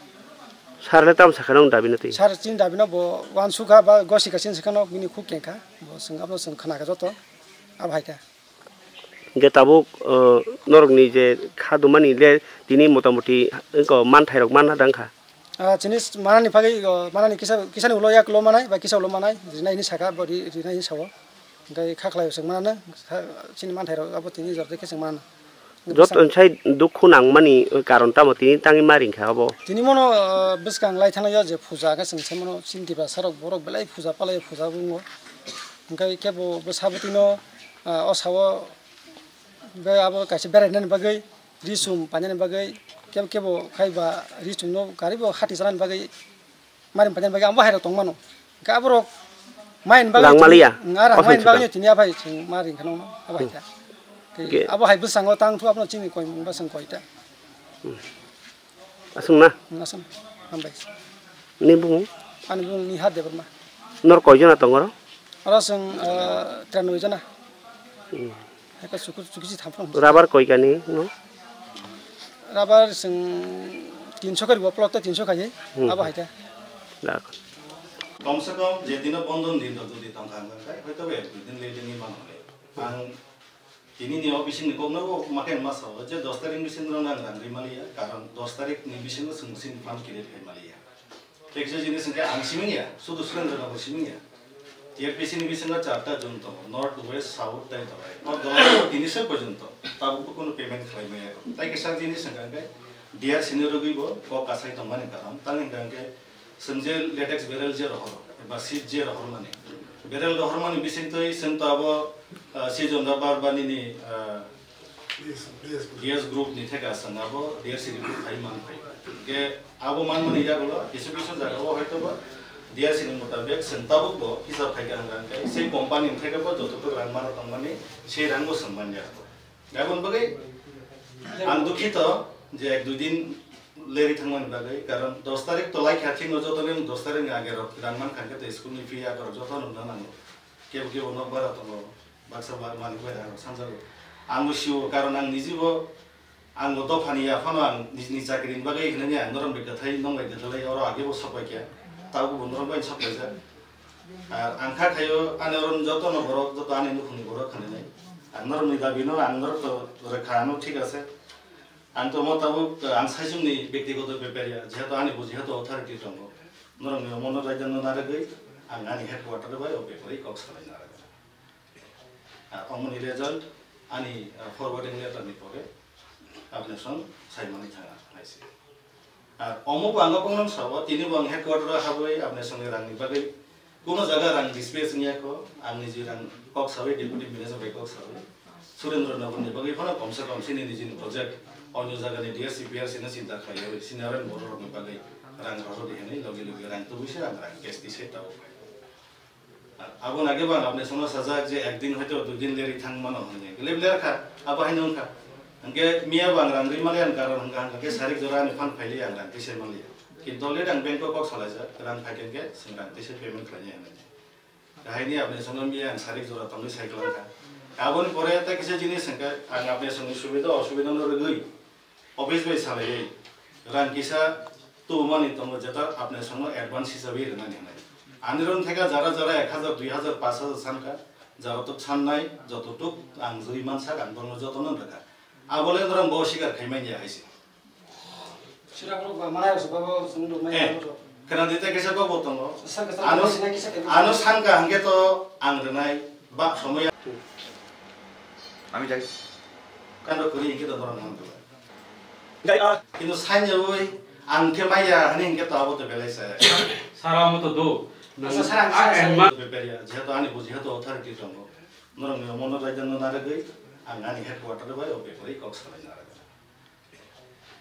Sir le tamo saka nang dabi no twi? Sir chini dabi no bo uansukha ba gosika chini saka no bini khuk kengkha, bo chwng abo chwng khna kha joto, abo hai kha. Hingke tabuk, uh, norok ni je kha dumani le tini motamoti wngko manthai rok manna dang kha? Ah, chini s-, manani bagwi, o, manani kisa, kisani ulo yak ulo manai, ba kisa ulo manai, rinai hini saka, bo ri-, rinai hini sao. Hingke kha khlai o chwng manano, sa-, chini manthairok abo tini jora khe chwng manano. Joto sai dukhu nangmani karon tamo tini tangwi ma ringkha abo? Tini mono, o, bwskang lai thangnaio je puja khe chwng se mano chini Tiprasarok borok belai puja palai puja wngo. Hwnkhe kebo bwsa bwtwino, ah, o sao, hwnkhe abo kaisa berainani bagwi, ri chum painani bagwi, kebo kebo khai ba ri chumno karwi bo hati chanani bagwi, ma ring painani bagwi abo hairok tongmano. Hwnkhe aborok ma ring bagwi Rang tini, maliya? Ang, ah, rang O ma ring songkha. Bagwi tini aphai chwng ma ring kheno abo hai Hmm. ta. Tei Ge- abo hai bwskango tang thu abono chini koi mung bwswng koi ta. Aswk na? Hmm, aswk. Hambai. Ni bumung? Ani bumung Nihat Debbarma. Nor koi jona tongo oro? Oro chwng, ah, tiranoi jona. Hmm. Eka chuku-, chukuchi thamphang. Rubber koi kani no? Rubber chwng tinso kari bo plot to tinso khaye. Hmm. Abo hai ta. Dak. Kom se kom je dino bondon din rok jodi tong kha, hwnkhe hoito ba ek dui din le dini mano le. Ang Tini ni o bising ni kok no ma khe ma sao je dos tarik ni bising no nang rang ri maliya, karon dos tarik ni bising no chwng sini fund create khai maliya. Tei kisa jinis hwnkhe ang siming ya, sudu Surendra Nagar siming ya. T F P C ni bisingo charta zone tongo, North, West, South tei Dorai. O Dorai tini se porjonto tabukbo kunu payment khlai maya. Tai kisa jinis hwnkhe D R C ni rwgwi bo kok kasai tongmani karon. Tang hwnkhe Chwng je latex barrel je rohoro, eba seed je rohormani, barrel rohormani bisingtwi chwng to abo, ah, season rubber ba nini, ah, D S group ni theka chwng abo D R C ni group khai man phai. Hwnkhe abo manmani yagulo kisu kisu jaga o hoito ba D R C ni mutabik chwng tabuk bo hisab khai ka hwnka hwnkhe sei company ni theka bo joto rang mano tongmani sei rang bo chwng man ya. Aboni bagwi ang dukhito je ek dui din leri thangmani bagwi, karon dos tarik to lai kha, thikno joto ni dos tarik ni age rok rang man kha khe tei school ni fee akorok joto nukna nango. Kebo kebo nok bara tongo, baksa ba malik bai rang rok sanjago. Ang bo sio, karon ang niji bo, ang bo dopha ni ya phano ang nijini chakri ni bagwi hinani ang norok bai kwthai, nong bai kwthai lai oro age bo sok bai kha, tabuk bo norok bai sok laijak. Ar ang kha khaio ani oro joto no borok, joto ani nukhung ni borok khani nai. Ang norok ni dabi no ang norok to rwkha ano thik ase. Ang to mo tabuk, ang saichung ni bektigoto bepar ya, jehetu ani bo jehetu authority tongo. Norok ni omo no raida no narwgwi ang ani headquarter bai o bepar wi kok salai narwkha. Ar omo ni result ani, ah, forwarding letter ni pore apni song saimani thanga hai se. Ar omo bo ang kok nang sao, tini bo ang headquarter o habwi apni song ni rang ni bagwi Kuno jaga rang displace wngya kho, ang niji rang kok sawi, deputy manager bai kok sawi. Surendra Nagar ni bagwi phano komsa kom chini nijini project, onyo jaga ni D R C, P R C no chinta khlaiwi, sini aro borok rok ni bagwi rang rw di hinwi logi logi rang tubui se ang rang cash di se tabuk. Abo nage bang apni sono sajak je ekdin hoito dui din leri thang mano hinwi. Leb ler kha, abo haino wngkha. Hwnkhe miya bo ang rang ri maliya ni karon hwnkha, hwnkha khe sarik jora ani phan phaili ang rang twi se maliya. Kintu already ang bank o kok salaijak, rang phai khe hwnkhe chwng rang twi se payment khlainai hinwi. Kahai ni apni songno miya ang sarik jora tongwi sai kwlangkha. Aboni pore tei kisa jinis hwnkhe ang apni songni subida osubida no rwgwi office bai salaiwi rang kisa tubumani tongo, jeta apni songno advance hisabe rwnani hwnwi. Ani ron theka jara jara ek hajar, dui hajar, pash hajar sankha, jara tok sannai, joto tok ang juri mansak ang borokno jotono rwkha. Abole norok bo sikar khai manya hai se. Sira borok ba manai rok se babo song rok mai Eh, rok. Khna di tei kisa kok bo tongo. Sir, kisa Ano, kisa kisa kisa ano sangka hwnkhe to ang rwnai ba somoi. Ami jai. Kando kuri hwnkhe to norok nang tu. Jai, ah. Kintu sanya oi ang khe maya hani hwnkhe to abo to belai se. Sara mo to do. Asa sara, ah, sara, sara. Bepar ya, jehetu ani bo jehetu authority tongo. Norok ni omo no raida no narwgwi ang ani headquarter bai o bepar wi kok salai narwkha.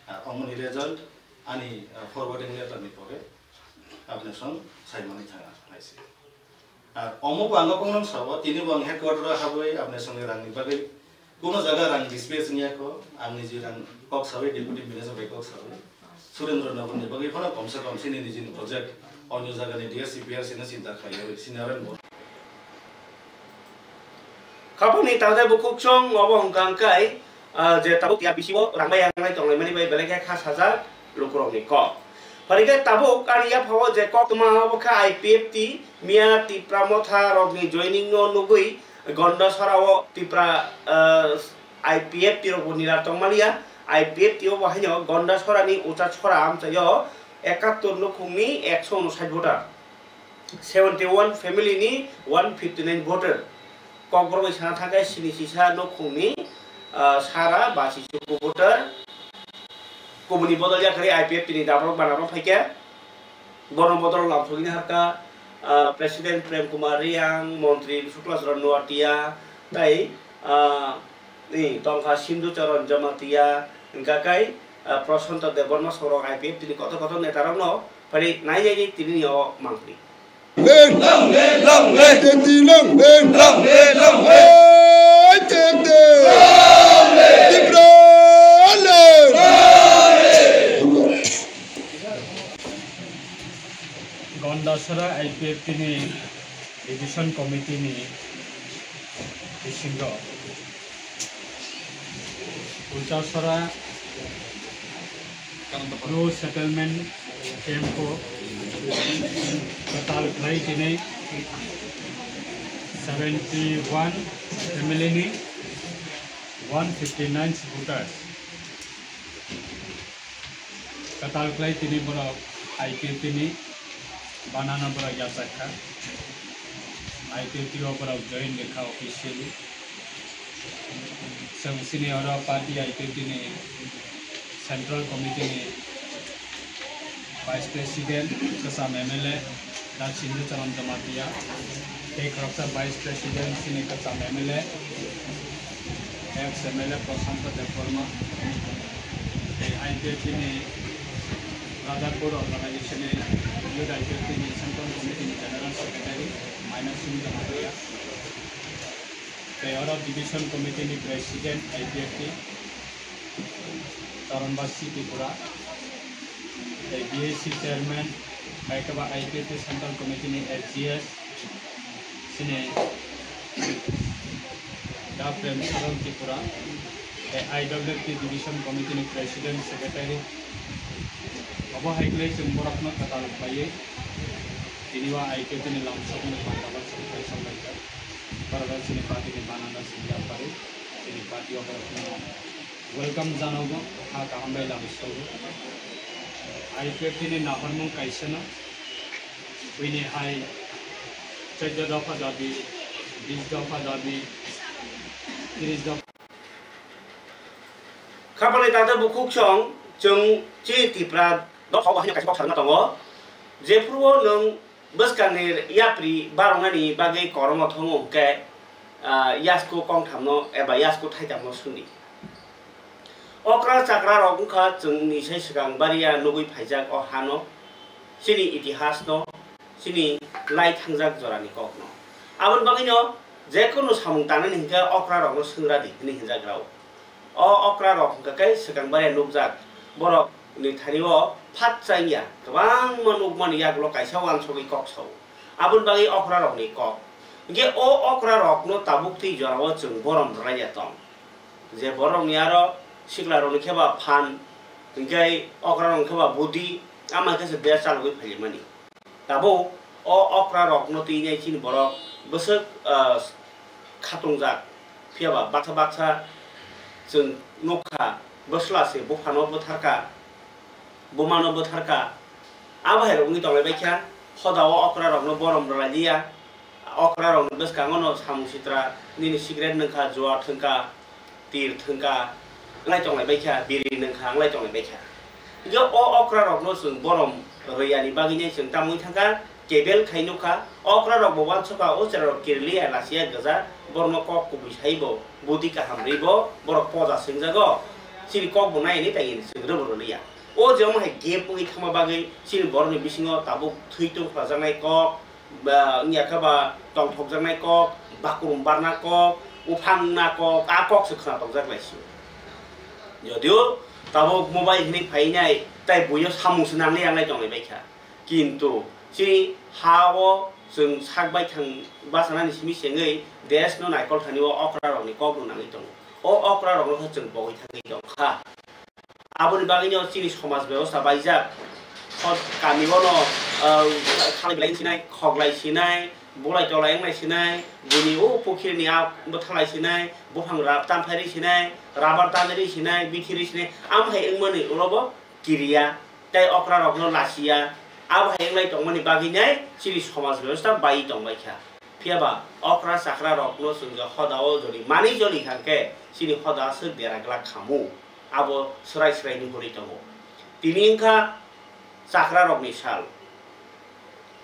Ar omoni result ani, ah, forwarding letter ni pore apni song saimani thanga hai se. Ar omo bo ang kok nang sao, tini bo ang headquarter o habwi apni song ni rang ni bagwi kuno jaga rang displace wngya kho, ang niji rang kok sawi, deputy manager bai kok sawi. Surendra Nagar ni bagwi phano komsa kom chini nijini project, onyo jaga ni D R C, P R C no chinta khlaiwi, sini aro ni bo. Khapangni tangthai bukhuk chwng obo hwnkha hwnkhe, ah, je tabuk ya bisingo rang bai yangnai tonglaimani bai belai khe kha sajak lukurokni kok. Phani khe tabuk ani yaphao je koktwma obo khe I P F T, miya Tipra Motha rokni joining no nugwi Gondasora o Tipra, ah, I P F T rok bo nira tongmaliya. I P F T o bo haino Gondasora ni ucha sora amchaio ekattor nukhungni ekso unsait voter. Seventy one family ni one fifty nine voter. Kokborok bai sana thangkhe sini sisa nukhungni, ah, sara ba sisuk voter. Kubuni bodol yakarwi I P F T ni dabrok banabrok phaikhe. Borok bodol lamsogwi harkha, ah, President Prem Kumar Reang, Montri Shukla Charan Noatia, tei, ah, ni tongkha Sindhu Charan Jamatia, hingkha khe, ah, Prashanta Debbarma sorok I P F T ni kotor kotor netarokno phari nai nai tini o mangpli. Long live, long live, long live, long live, long live, long live. Long live. Tipra long live. Long live. Gondasara I P F T ni Division Committee ni bisingo Ultasora New Settlement Camp o kwtal khlai tini seventy one family ni one fifty nine supporters. Kwtal khlai tini borok I P F T ni banana borok yachak kha. I P F T o borok join rwkha officially. Chwng chini oro party I P F T ni Central Committee ni Vice President, kwcham M L A, Dr. Sindhu Charan Jamatia, tei khoroksa Vice President, chini kwcham M L A, ex M L A Prashanta Debbarma, tei I P F T ni Rajarpur Organization ni Youth I P F T ni Central Committee ni General Secretary, Maina Singh Jamatia, tei oro Division Committee ni President I P F T, Charanbasi Tripura, tei B A C Chairman, bai khe ba I P F T Central Committee ni F G S, chini Da Prem Saran Tripura, tei I W F T Division Committee ni President, Secretary. Obo hai khlai chwng borokno kwtal khlaiwi tini o I P F T ni lamsokmani panda o chwng khlai sok lai kha. Borok chini party ni banana chini yapharwi chini party o borokno welcome janago, ha kaham bai lamwi sogo. I P F T ni nahormung kaisano, bini hai chaudo dopha dabi, bis dopha dabi, tris dopha. Khapani tata bukhuk song, chwng chini Tipra dopha o haino kaisa kok sarwna tongo. Jephuru o nwng bwskangni yapri baroknani bagwi kormo thongo hwnkhe, ah, yasku kongthamno eba yasku thaitamno suni. Okra chakra rok wngkha chwngni sai swkang bariya nugwi phaijak o hano, chini itihasno, chini lai thangjak jorani kokno. Aboni bagwino jekunu samung tangnani hinkhe okra rokno swngra di hwnwi hinjak rao. O okra rok hwnkha khe swkang bariya nukjak borok ni thani o phat changya kwbangma nukmani yagulo kaisa uansugwi kok sao. Aboni bagwi okra rokni kok. Hinkhe o okra rokno tabuk twi jorao chwng borom rwlaiya tong. Je borokni aro sikla rokni khe ba phan, hinkhe okra rokni khe ba budi, ama khe se bia chalogwi phaimani. Tabuk o okra rokno twi nai chini borok bwswk, ah, khatungjak, phiya ba baksa baksa chwng nukha, bwsla se buphano bwtharkha, bumano bwtharkha, abo hai rok wngwi tonglai baikha, hoda o okra rokno borom rwlai liya, okra rokni bwskango no samung sitra, nini cigarette nwngkha, jua thwngkha, tir thwngkha, wngwi tonglai baikha, biri nwngkha, wngwi tonglai baikha. Hinkhe o okra rokno chwng borom rwiyani bagwi nai chwng tamwi thangkha, kebel khai nukha, okra rok bo uansukha, o chwrai rok kiriliya lasiya gwja, borokno kok kubui sai bo, budi kaham rwi bo, borok poja swngjago, chini kok bo nai ni tai chwng rwbo rwliya. O je omo hai gap wngwi thangma bagwi chini borokni bisingo tabuk thwi tong khlajaknai kok, ba wngya khe ba tongthokjaknai kok, bakurum barna kok, uphang na kok, a kok se khna tokjak lai sio. Jodio tabuk mobile hinwi phainai tai buino samung se nangnai yanglai tonglai baikha. Kintu chini ha o chwng sak baithang bachanani simi sengwi desh no naikol thani o okra rokni kok no nangwi tongo. O okra rokno khe chwng pogwi thangwi tongkha. Aboni bagwino chini somaj bebosta baijak. Hot kamio no, ah, khalai belai sinai, khoklai sinai, bolai tolai wngnai sinai, bini o pukhiri ni a bwthalai sinai, buphang rab tanphai ri sinai, rabar tanwi ri sinai, bithi ri sinai, am hai wngmani ulo bo kiriya, tei okra rokno lasiya, abo hai wnglai tongmani bagwi nai chini somaj bebosta bai tongbaikha. Phiya ba okra chakra rokno chwng je hoda o joli manwi joli hwnkhe chini hoda aswk dera glak khamu. Abo swrai swrai ni hwnwi tongo. Tini wngkha chakra rokni sal.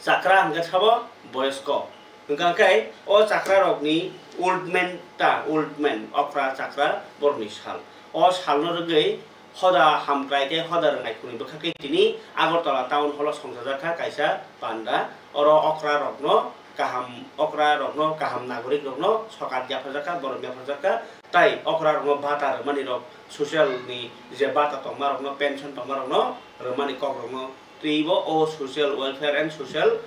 Chakra hwnkhe sabo boyosko. Hwnkha khe o chakra rokni old man ta, old man, okra chakra borokni sal. O salno rwgwi hoda hamkrai tei hoda rwnai khuni bwkha khe tini Agartala town hall o songchajak kha kaisa panda. Oro okra rokno kaham, okra rokno kaham nagorik rokno sokat yapharjak kha, borok yapharjak kha. Tai okra rokno bata rwmani rok, social ni je bata tongma rokno, pension tongma rokno rwmani kok rokno twibo o social welfare and social,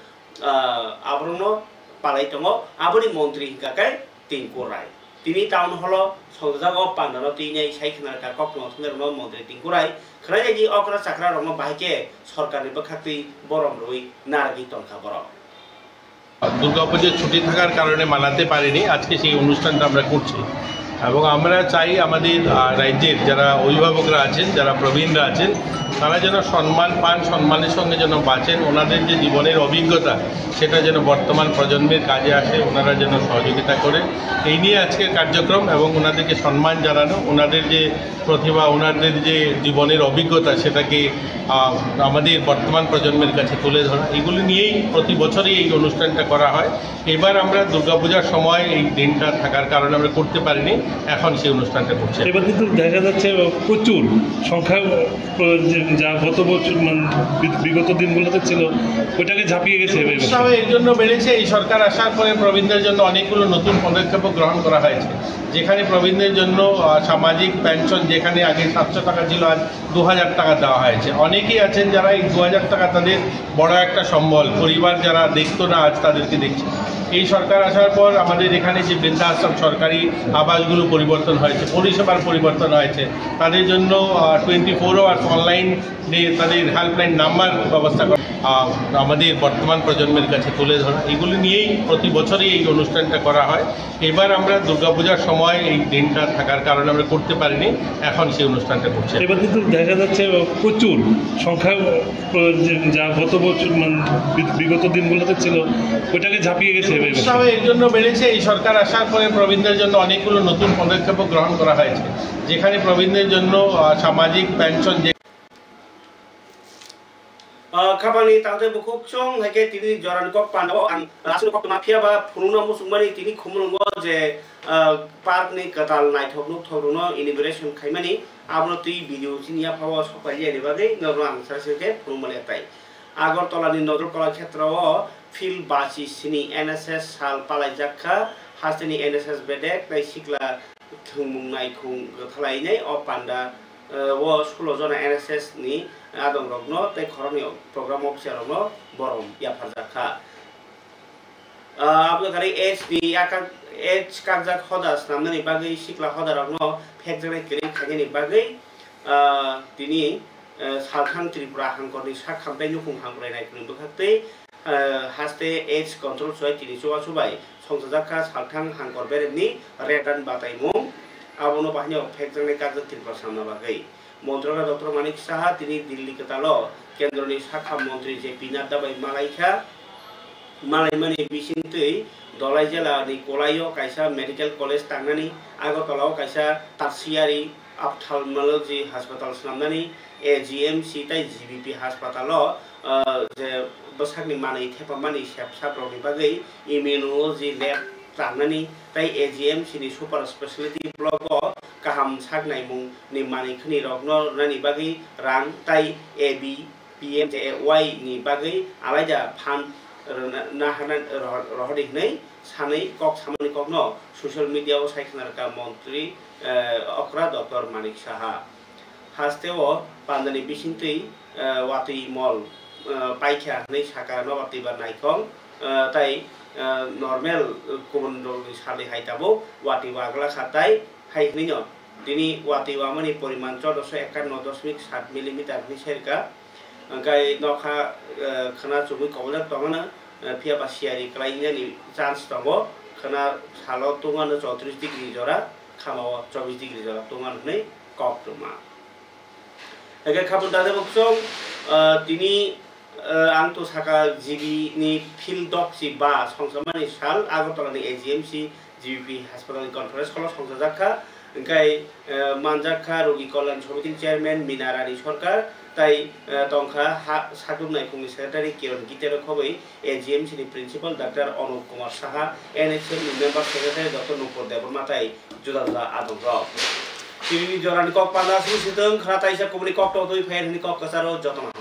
ah, aborokno palai tongo. Aboni montri hwnkha khe Tinku Rai. Tini town hall o songjago pandano twi nai sai khna rwkha kok no thwngwi rwno montri Tinku Rai. Khwlai di okra chakra rokno bahai khe sorkarni bwkhaktwi borom rwui narwgwi tongkha borok. দুর্গাপুজোর ছুটি থাকার কারণে মানাতে পারিনি, আজকে সেই অনুষ্ঠানটা আমরা করছি। এবং আমরা চাই আমাদের, আহ, রাজ্যের যারা অভিভাবকরা আছেন, যারা প্রবীণরা আছেন, তারা যেন সম্মান পান, সম্মানের সঙ্গে যেন বাঁচেন। ওনাদের যে জীবনের অভিজ্ঞতা, সেটা যেন বর্তমান প্রজন্মের কাজে আসে, ওনারা যেন সহযোগিতা করেন। এই নিয়ে আজকের কার্যক্রম এবং ওনাদেরকে সম্মান জানানো, ওনাদের যে প্রতিভা, ওনাদের যে জীবনের অভিজ্ঞতা, সেটাকে, আহ, আমাদের বর্তমান প্রজন্মের কাছে তুলে ধরা, এগুলি নিয়েই প্রতি বছরই এই অনুষ্ঠানটা করা হয়। এবার আমরা দুর্গাপূজার সময় এই দিনটা থাকার কারণে আমরা করতে পারিনি, এখন সেই অনুষ্ঠানটা করছি। এবার কিন্তু দেখা যাচ্ছে প্রচুর সংখ্যা, আহ, যে, যা গত বছর, মানে, বি-, বিগত দিনগুলোতে ছিল, ওইটাকে ঝাঁপিয়ে গেছে এবার। উৎসাহ এর জন্য বেড়েছে, এই সরকার আসার পরে প্রবীণদের জন্য অনেকগুলো নতুন পদক্ষেপও গ্রহণ করা হয়েছে, যেখানে প্রবীণদের জন্য, আহ, সামাজিক পেনশন যেখানে আগে সাতশো টাকা ছিল, আজ দু হাজার টাকা দেওয়া হয়েছে। অনেকেই আছেন যারা এই দু হাজার টাকা তাদের বড় একটা সম্বল, পরিবার যারা দেখতো না, আজ তাদেরকে দেখছে। এই সরকার আসার পর আমাদের এখানে যে বৃদ্ধাশ্রম, সরকারি আবাসগুলো পরিবর্তন হয়েছে, পরিষেবার পরিবর্তন হয়েছে, তাদের জন্য, আহ, টোয়েন্টি ফোর আওয়ার্স অনলাইনে তাদের হেল্পলাইন নাম্বার ব্যবস্থা করা। আহ, আমাদের বর্তমান প্রজন্মের কাছে তুলে ধরা, এগুলি নিয়েই প্রতি বছরই এই অনুষ্ঠানটা করা হয়। এবার আমরা দুর্গাপূজার সময় এই দিনটা থাকার কারণে আমরা করতে পারিনি, এখন সেই অনুষ্ঠানটা করছি। এবার কিন্তু দেখা যাচ্ছে প্রচুর সংখ্যা, আহ, যে, যা গত বছর, মানে, বি-, বিগত দিনগুলোতে ছিল, ওইটাকে ঝাঁপিয়ে গেছে এবার। উৎসাহ এর জন্য বেড়েছে, এই সরকার আসার পরে প্রবীণদের জন্য অনেকগুলো নতুন পদক্ষেপও গ্রহণ করা হয়েছে, যেখানে প্রবীণদের জন্য, আহ, সামাজিক পেনশন যে Ah, khapangni tangtwi bukhuk chwng hai khe tini jorani kok pandao ang rasni koktwma phiya ba phunukna muchungmani tini khumulwngo je, ah, park ni kwtal naithok nukthok rokno inauguration khaimani, abono twi video chini yaphao sokpailyani bagwi norokno ang sari sari khe phunukmani tai. Agartala ni Nodal Kalakhetra o field bachi sini N S S sal palaijak kha, hasteni N S S bedek tai sikla thwngmung naikhung kwthalainai o panda, eh, o sulo jona N S S ni adongrokno tei khoroknwi program officer rokno borom yapharjak kha. Ah, aboni kari age ni yakak, age kakjak hoda swnamnani bagwi sikla hoda rokno phekjaknai kwrwi khainani bagwi, ah, tini, eh, Salthang Tripura hangkorni sak hamtai nukhung hamkrai naikhungni bwkhaktwi, eh, haste age control chwai tini chubachu bai songchajak kha Salthang hangkor beremni red and bataimung, abono bahaino phekjaknai kakjak Tripura samna bagwi. Montrokra Doctor Manik Saha tini Delhi kwtalo Kendroni sakha montri J P Nadda bai malai kha. Malaimani bisingtwi Dholai jela ni Kolai o kaisa medical college tangnani, Agartala o kaisa tertiary ophthalmology hospital swnamnani, A G M C tei G B P hospital o, ah, je bwsakni manwi thepamani sep sap rokni bagwi immunology lab tangnani tei A G M C ni super speciality block o kaham sak naimung ni manwi khwnwi rokno rwnani bagwi rang tei A B P M J A Y ni bagwi alaida fund rwna, naharna rohor-, rohordi hwnwi sanwi kok samani kokno social media o sai khna rwkha montri, eh, okra Doctor Manik Saha. Haste o pandani bisingtwi, eh, watwi mol, eh, paikha hwnwi saka nobar twibar naikhong, eh, tai, eh, normal, eh, kubun rokni salni hai tabuk watwi wagla kha tai hai hwnwi no. Tini watwi wamani poriman choudoso ekanno dosmik sat millimeter hwnwi serka. Hwnkhe nokha, eh, khwna chumui koboljak tongmano, eh, phiya ba siyari kwlai wngnani chance tongo. Khwna salo tungmano chowtrish degree jora, khamao chobbish degree jora tungmano hwnwi kok twma. Hwnkhe khabun dade bokchong, eh, tini, eh, ang to saka G B ni field dokchi ba songsamani sal Agartala ni A G M C G B P hospital ni conference hall o songchajak kha. Hwnkhe manjak kha Rogi Kalyan Somitini Chairman Mina Rani Sarkar tai tongkha Sakdum Naiphungni Secretary Kiran Gite rok khobwi A G M C ni Principal Doctor Anup Kumar Saha, N H M ni Member Secretary Doctor Nupur Debbarma tai juda juda adongrok. Tini ni jorani kok panda simi sitwng khna taisa kubuni kok totwi phaiyani kok kwcharo jotono.